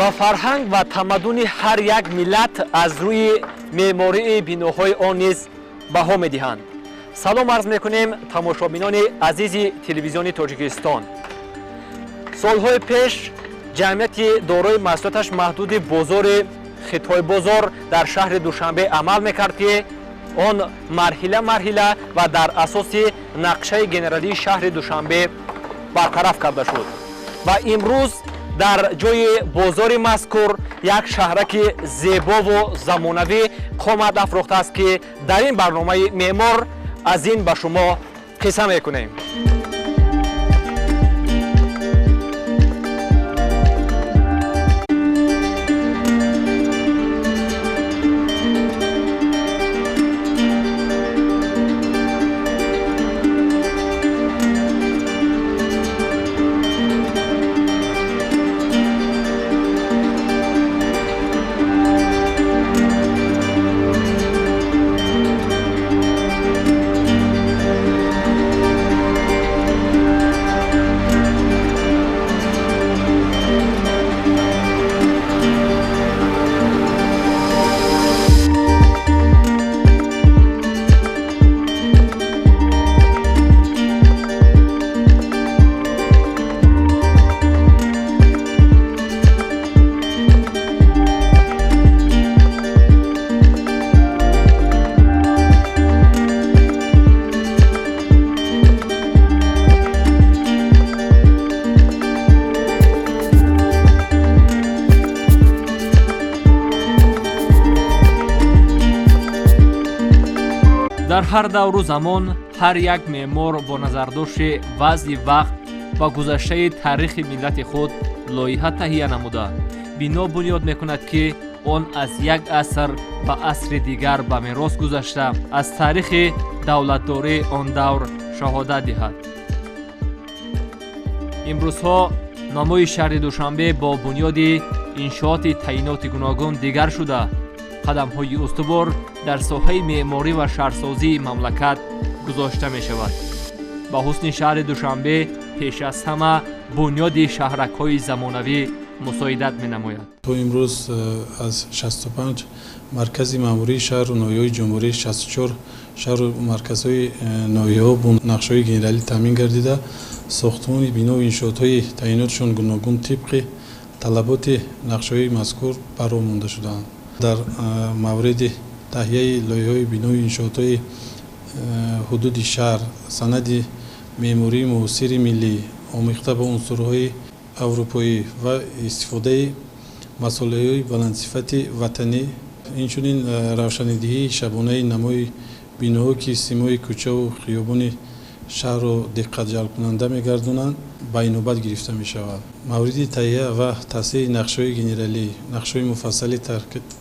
Ба фарҳанг ва тамаддуни ҳар як миллат аз рӯи меъмории биноҳои он низ баҳо медиҳанд. Салом арз мекунем тамошобинони азизи телевизиони Тоҷикистон. Солҳои пеш ҷамъияти дорои масъулияташ маҳдуди бозори Хитойбозор дар шаҳри Душанбе амал мекард, ки он марҳила марҳила ва дар асоси нақшаи генералии шаҳри Душанбе бартараф карда шуд ва имрӯз дар ҷои бозори мазкур як шаҳраки зебову замонавӣ қомат афрохтааст, ки дар ин барномаи меъмор аз ин ба шумо қисса мекунем. Дар ҳар давру замон ҳар як меъмор бо назардошти вазъи вақт ва гузаштаи таърихи миллати худ лоиҳа таҳия намуда, бино бунёд мекунад, ки он аз як аср ба асри дигар ба мерос гузашта, аз таърихи давлатдории он давр шаҳодат диҳад. Имрӯзҳо намои шаҳри Душанбе бо бунёди иншооти таъиноти гуногун дигар шуда, қадамҳои устувор дар соҳаи меъморӣ ва шаҳрсозии мамлакат гузошта мешавад. Ба ҳусни шаҳри Душанбе пеш аз ҳама бунёди шаҳракҳои замонавӣ мусоидат менамояд. То имрӯз аз 65 маркази маъмурии шаҳру ноҳияҳои ҷумҳурӣ 64 шаҳру марказҳои ноҳияҳо бо нақшаҳои генералӣ таъмин гардида, сохтмони бинову иншоотҳои таъинотшон гуногун тибқи талаботи нақшаҳои мазкур баро монда шудаанд. Дар мавриди таҳияи лоиҳаҳои бинои иншоотҳои ҳудуди шаҳр санади меъмории муосири миллӣ омехта ба унсурҳои аврупоӣ ва истифодаи масолеҳои баландсифати ватанӣ, инчунин равшанидиҳии шабонаи намои биноҳо, ки симои кӯчаву хиёбони шаҳрро диққатҷалбкунанда мегардонанд, ба инобат гирифта мешавад. Мавриди таҳия ва таҳсили нақшаҳои генералӣ, нақшаҳои муфассали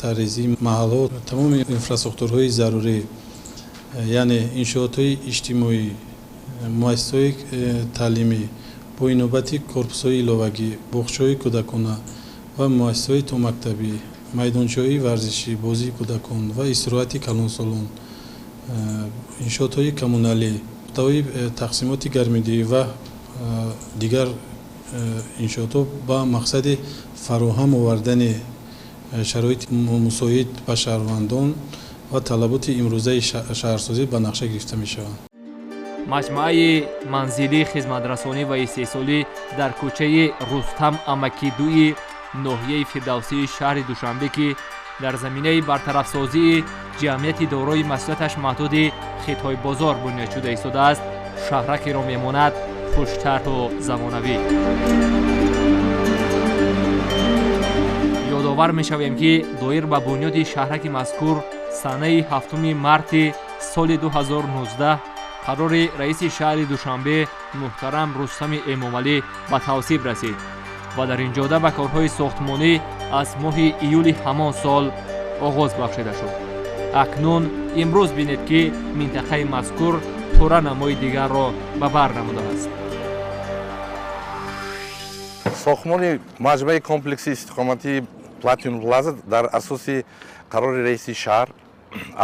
таррезии маҳалҳо, тамоми инфрасохторҳои зарурӣ, яъне иншоотҳои иҷтимоӣ, муассисаҳои таълимӣ бо инобати корпусҳои иловагӣ, боғчаҳои кӯдакона ва муассисаҳои томактабӣ, майдончаҳои варзишӣ, бозии кӯдакон ва истироҳати калонсолон, иншоотҳои коммуналӣ, нуқтаҳои тақсимоти гармидиҳӣ ва дигар иншоотҳо ба мақсади фароҳам овардани шароити мусоид ба шаҳрвандон ва талаботи имрӯзаи шаҳрсозӣ ба нақша гирифта мешаванд. Маҷмӯаи манзилии хизматрасонӣ ва истеҳсолӣ дар кӯчаи Рустам Амакидуи ноҳияи Фирдавсии шаҳри Душанбе, ки дар заминаи бартарафсозии ҷамъияти дорои масъулияташ маҳдуди Хитойбозор бунёд шуда истодааст, шаҳракеро мемонад хуштарҳу замонавӣ. Ёдовар мешавем, ки доир ба бунёди шаҳраки мазкур санаи 7 марти соли 2019 қарори раиси шаҳри Душанбе муҳтарам Рустами Эмомалӣ ба тавсиб расид ва дар ин ҷода ба корҳои сохтмонӣ аз моҳи июли ҳамон сол оғоз бахшида шуд. Акнун имрӯз бинед, ки минтақаи мазкур пурра намои дигарро ба бар намудааст. Сохтмони маҷмӯаи комплекси истиқоматии Платинум Плаза дар асоси қарори раиси шаҳр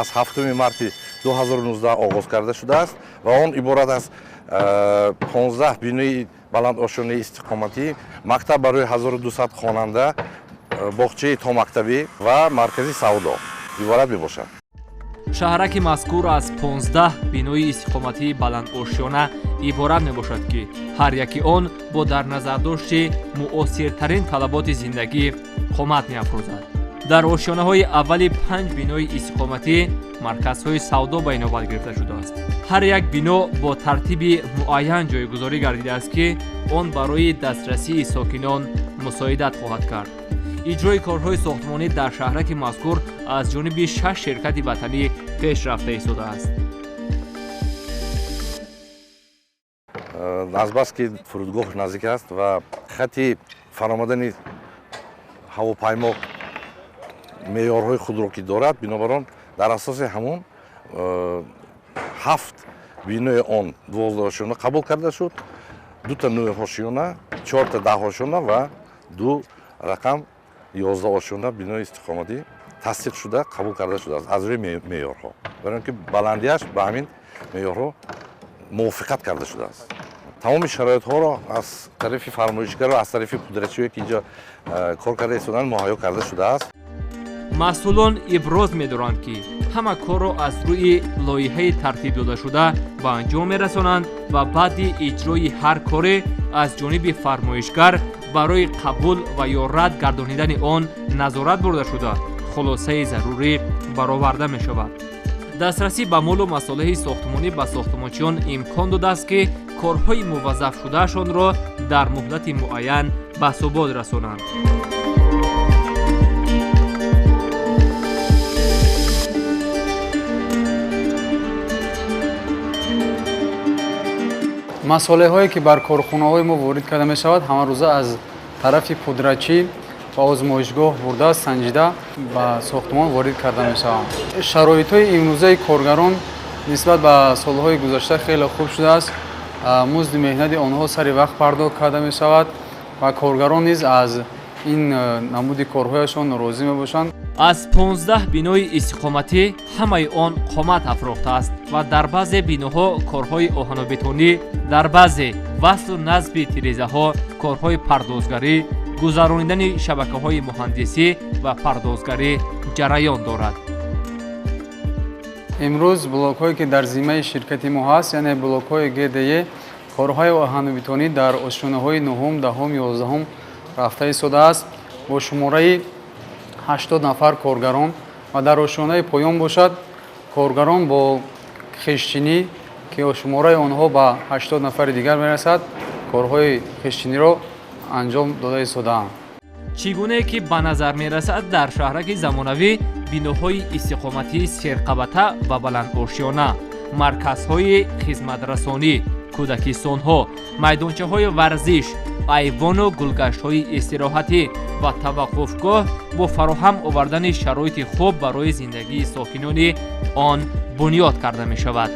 аз 7 марти 2019 оғоз карда шудааст ва он иборат аз 15 бинои баландошёнаи истиқоматӣ, мактаб барои 1200 хонанда, боғчаи томактабӣ ва маркази савдо иборат мебошад. Шаҳраки мазкур аз 15 бинои истиқоматии баландошёна иборат мебошад, ки ҳар яки он бо дар назардошти муосиртарин талаботи зиндагӣ қомат меафрӯзад. Дар ошёнаҳои аввали 5 бинои истиқоматӣ марказҳои савдо ба инобат гирифта шудааст. Ҳар як бино бо тартиби муайян ҷойгузорӣ гардидааст, ки он барои дастрасии сокинон мусоидат хоҳад кард. Иҷрои корҳои сохтмонӣ дар шаҳраки мазкур аз ҷониби 6 ширкати ватанӣ пеш рафта истодааст. Азбаски фурудгоҳ наздик аст ва хати фаромадани ҳавопаймо меъёрҳои худро ки дорад, бинобар он дар асоси ҳамон 7 бинои он 12 ошёна қабул карда шуд, 2 9 ошёна, 4 10 ошёна ва 2 рақам 11 ошёна бинои истиқоматӣ тасдиқ шуда қабул карда шудааст аз рӯи меъёрҳо, барои он ки баландиаш ба ҳамин меъёрҳо мувофиқат карда шудааст. Тамоми шароитҳоро аз тарафи фармоишгару аз тарафи пудрачиҳое ки инҷо кор карда истоданд муҳайё карда шудааст. Масъулон иброз медоранд, ки ҳама корро аз рӯи лоиҳаи тартиб додашуда ба анҷом мерасонанд ва баъди иҷрои ҳар коре аз ҷониби фармоишгар барои қабул ва ё рад гардонидани он назорат бурда шуда, хулосаи зарурӣ бароварда мешавад. Дастрасӣ ба молу масолеҳи сохтмонӣ ба сохтмончиён имкон додааст, ки корҳои муваззафшудаашонро дар муҳлати муайян ба субот расонанд. Масолеҳое ки бар корхонаҳои мо ворид карда мешавад, ҳамарӯза аз тарафи пудрачӣ ва озмоишгоҳ бурда, санҷида ба сохтмон ворид карда мешаванд. Шароитҳои имрӯзаи коргарон нисбат ба солҳои гузашта хеле хуб шудааст. Музди меҳнати онҳо сари вақт пардохт карда мешавад ва коргарон низ аз ин намуди корҳояшон норозӣ мебошанд. Аз 15 бинои истиқоматӣ ҳамаи он қомат афрохтааст ва дар баъзе биноҳо корҳои оҳанобетонӣ, дар баъзе васлу насби тирезаҳо, корҳои пардозгарӣ, гузаронидани шабакаҳои муҳандисӣ ва пардозгарӣ ҷараён дорад. Имрӯз блокҳое ки дар зиммаи ширкати мо ҳаст, яъне блокҳои ГДЕ, корҳои оҳанобетонӣ дар ошёнаҳои 9, 10, 11 рафта истодааст бо шумораи 80 нафар коргарон ва дар ошёнаи поён бошад коргарон бо хештинӣ, ки шумораи онҳо ба 80 нафари дигар мерасад, корҳои хештиниро анҷом дода истодаанд. Чӣ гунае ки ба назар мерасад, дар шаҳраки замонавӣ биноҳои истиқоматии серқабата ва баландошёна, марказҳои хизматрасонӣ, кӯдакистонҳо, майдончаҳои варзиш, айвону гулгаштҳои истироҳатӣ ва таваққуфгоҳ бо фароҳам овардани шароити хуб барои зиндагии сокинони он бунёд карда мешавад.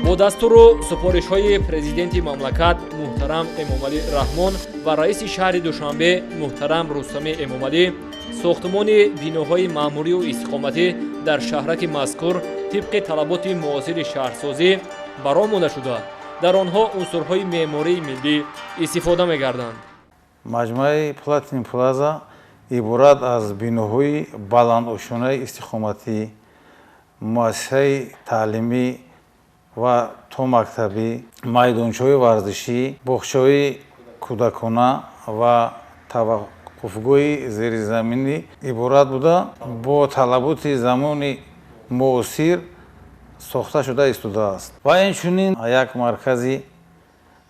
Бо дастуру супоришҳои президенти мамлакат муҳтарам Эмомалӣ Раҳмон ва раиси шаҳри Душанбе муҳтарам Рустами Эмомалӣ, сохтмони биноҳои маъмурию истиқоматӣ дар шаҳраки мазкур тибқи талаботи муосири шаҳрсозӣ баро монда шуда, дар онҳо унсурҳои меъмории миллӣ истифода мегарданд. Маҷмӯаи Платинум Плаза иборат аз биноҳои баландошёнаи истиқоматӣ, муассисаи таълимӣ ва томактабӣ, майдончаҳои варзишӣ, боғчаҳои кӯдакона ва таваққуфгоҳи зеризаминӣ иборат буда, бо талаботи замони муосир сохта шуда истодааст. Ва инчунин як маркази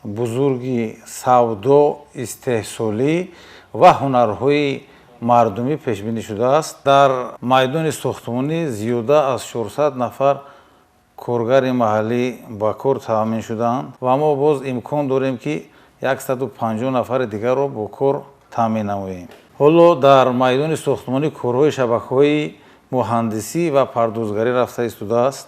бузурги савдо, истеҳсолӣ ва ҳунарҳои мардумӣ пешбинӣ шудааст. Дар майдони сохтмонӣ зиёда аз 400 нафар коргари маҳаллӣ ба кор таъмин шудаанд ва мо боз имкон дорем, ки 150 нафари дигарро бо кор таъмин намоем. Ҳоло дар майдони сохтмонӣ корҳои шабакаҳои муҳандисӣ ва пардозгарӣ рафта истодааст.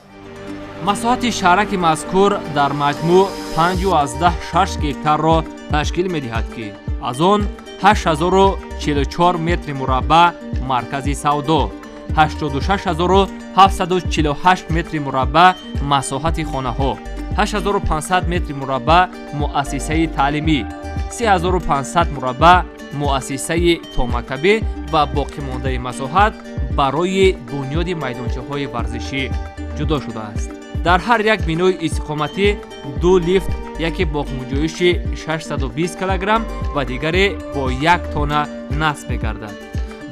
Масоҳати шаҳраки мазкур дар маҷмӯъ 5,6 гектарро ташкил медиҳад, ки аз он 8044 метри мураббаъ маркази савдо, 864 748 метри мураббаъ масоҳати хонаҳо, 8500 метри мураббаъ муассисаи таълимӣ, 3500 мураббаъ муассисаи томактабӣ ва боқимондаи масоҳат барои бунёди майдончаҳои варзишӣ ҷудо шудааст. Дар ҳар як бинои истиқоматӣ ду лифт, яке бо гунҷоиши 620 килограмм ва дигаре бо 1 тонна насб мегардад.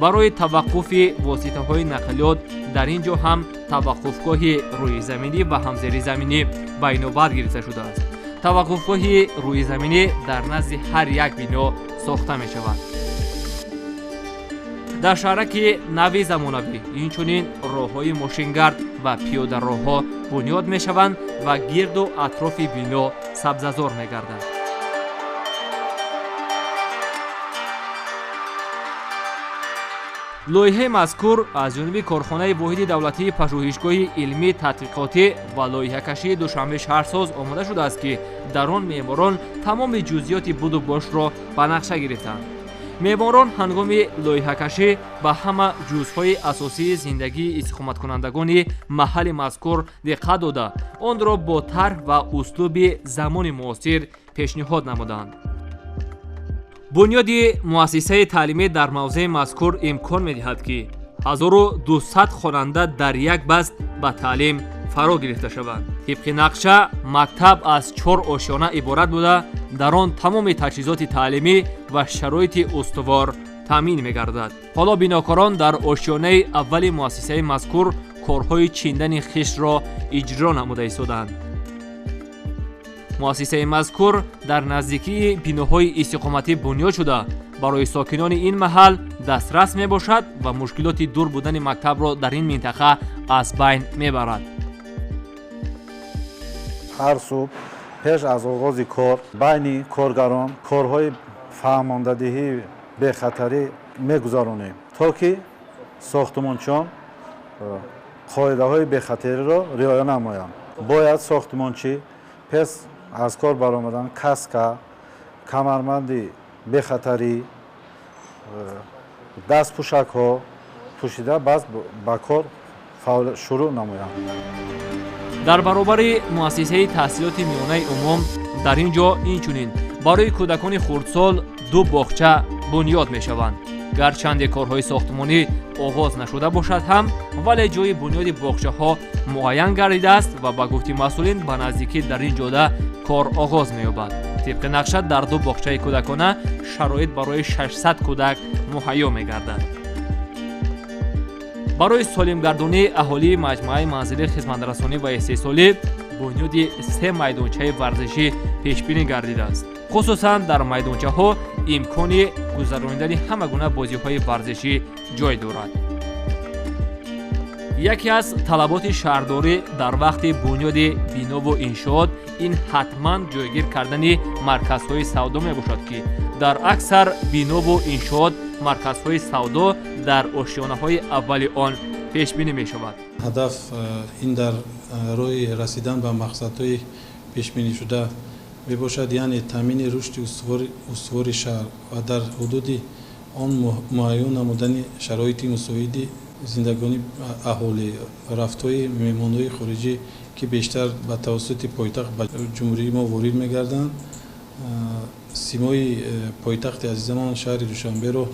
Барои таваққуфи воситаҳои нақлиёт дар ин ҷо ҳам таваққуфгоҳи рӯизаминӣ ва ҳамзеризаминӣ ба инобат гирифта шудааст. Таваққуфгоҳи рӯизаминӣ дар назди ҳар як бино сохта мешавад. Дар шаҳраки нави замонавӣ инчунин роҳҳои мошингард ва пиёдароҳҳо бунёд мешаванд ва гирду атрофи бино сабзазор мегардад. Лоиҳаи мазкур аз ҷониби корхонаи воҳиди давлатии пажӯҳишгоҳи илмӣ тадқиқотӣ ва лоиҳакашии Душанбе шаҳрсоз омода шудааст, ки дар он меъморон тамоми ҷузъиёти буду бошро ба нақша гирифтанд. Меъморон ҳангоми лоиҳакашӣ ба ҳама ҷузъҳои асосии зиндагии истиқоматкунандагони маҳалли мазкур диққат дода, онро бо тарҳ ва услуби замони муосир пешниҳод намуданд. Бунёди муассисаи таълимӣ дар мавзеи мазкур имкон медиҳад, ки 1200 хонанда дар як баст ба таълим фаро гирифта шаванд. Тибқи нақша, мактаб аз 4 ошёна иборат буда, дар он тамоми таҷҳизоти таълимӣ ва шароити устувор таъмин мегардад. Ҳоло бинокорон дар ошёнаи аввали муассисаи мазкур корҳои чиндани хишро иҷро намуда истодаанд. Муассисаи мазкур дар наздикии биноҳои истиқоматӣ бунёд шуда, барои сокинони ин маҳал дастрас мебошад ва мушкилоти дур будани мактабро дар ин минтақа аз байн мебарад. Ҳар субҳ пеш аз оғози кор байни коргарон корҳои фаҳмондадиҳии бехатарӣ мегузаронем, то ки сохтмончиён қоидаҳои бехатариро риоя намоянд. Бояд сохтмончӣ пеш аз кор баромадан каска, камарбанди бехатарӣ, дастпӯшакҳо пӯшида баъд ба кор шурӯъ намоянд. Дар баробари муассисаи таҳсилоти миёнаи умум дар ин ҷо инчунин барои кӯдакони хурдсол 2 боғча бунёд мешаванд. Гарчанде корҳои сохтмонӣ оғоз нашуда бошад ҳам, вале ҷои бунёди боғчаҳо муайян гардидааст ва ба гуфти масъулин ба наздикӣ дар ин ҷода кор оғоз меёбад. Тибқи нақша дар 2 боғчаи кӯдакона шароит барои 600 кӯдак муҳайё мегардад. Барои солимгардонии аҳолии маҷмӯаи манзили хизматрасонӣ ва истеҳсолӣ бунёди 3 майдончаи варзишӣ пешбинӣ гардидааст. Хусусан дар майдончаҳо имкони гузаронидани ҳама гуна бозиҳои варзишӣ ҷой дорад. Яке аз талаботи шаҳрдорӣ дар вақти бунёди бинову иншоот ин ҳатман ҷойгир кардани марказҳои савдо мебошад, ки дар аксар бинову иншоот марказҳои савдо дар ошёнаҳои аввали он пешбинӣ мешавад. Ҳадаф ин дар роҳи расидан ба мақсадҳои пешбинишуда мебошад, яъне таъмини рушди устувори шаҳр ва дар ҳудуди он муайян намудани шароити мусоиди зиндагонии аҳолӣ, рафтҳои меҳмонҳои хориҷӣ, ки бештар ба тавассути пойтахт ба ҷумҳурии мо ворид мегарданд. Симои пойтахти азизамон шаҳри Душанберо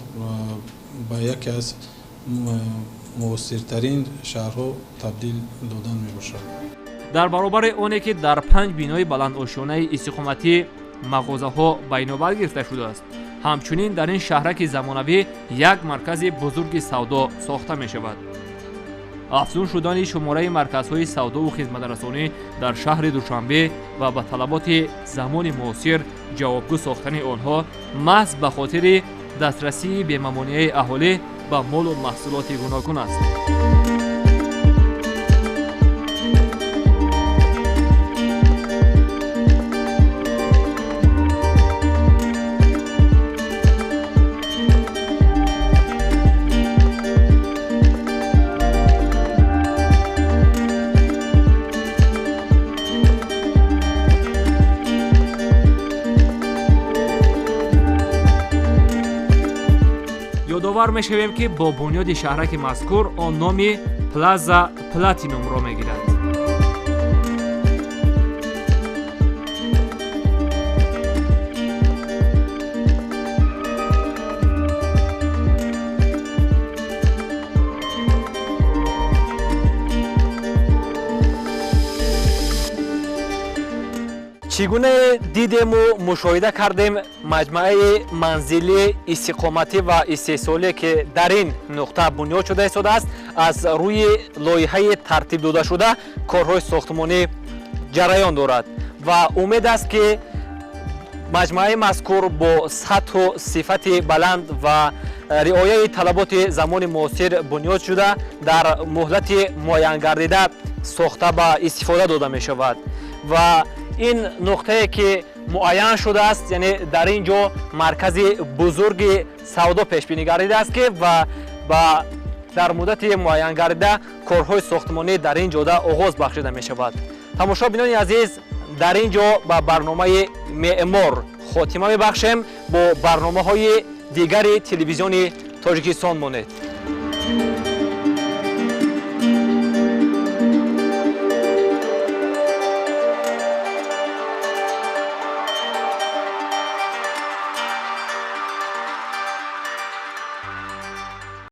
ба яке аз муосиртарин шаҳрҳо табдил додан мебошад. Дар баробари оне ки дар 5 бинои баландошёнаи истиқоматӣ мағозаҳо ба инобат гирифта шудааст, ҳамчунин дар ин шаҳраки замонавӣ як маркази бузурги савдо сохта мешавад. Афзун шудани шумораи марказҳои савдову хизматрасонӣ дар шаҳри Душанбе ва ба талаботи замони муосир ҷавобгӯ сохтани онҳо маҳз ба хотири дастрасии бемамониаи аҳолӣ ба молу маҳсулоти гуногун аст. Ёдовар мешавем, ки бо бунёди шаҳраки мазкур он номи Плаза Платинумро мегирад. Чӣ гуна дидему мушоҳида кардем, маҷмӯаи манзилӣ, истиқоматӣ ва истеҳсолие, ки дар ин нуқта бунёд шуда истодааст, аз рӯи лоиҳаи тартиб додашуда корҳои сохтмонӣ ҷараён дорад ва умед аст, ки маҷмӯаи мазкур бо сатҳу сифати баланд ва риояи талаботи замони муосир бунёд шуда, дар муҳлати муайянгардида сохта ба истифода дода мешавад. Ва ин нуқтае, ки муайян шудааст, яъне дар ин ҷо маркази бузурги савдо пешбинӣ гардидааст, ки ва ба дар муддати муайянгардида корҳои сохтмонӣ дар ин ҷода оғоз бахшида мешавад. Тамошобинони азиз, дар ин ҷо ба барномаи «Меъмор» хотима мебахшем. Бо барномаҳои дигари Телевизиони Тоҷикистон монед.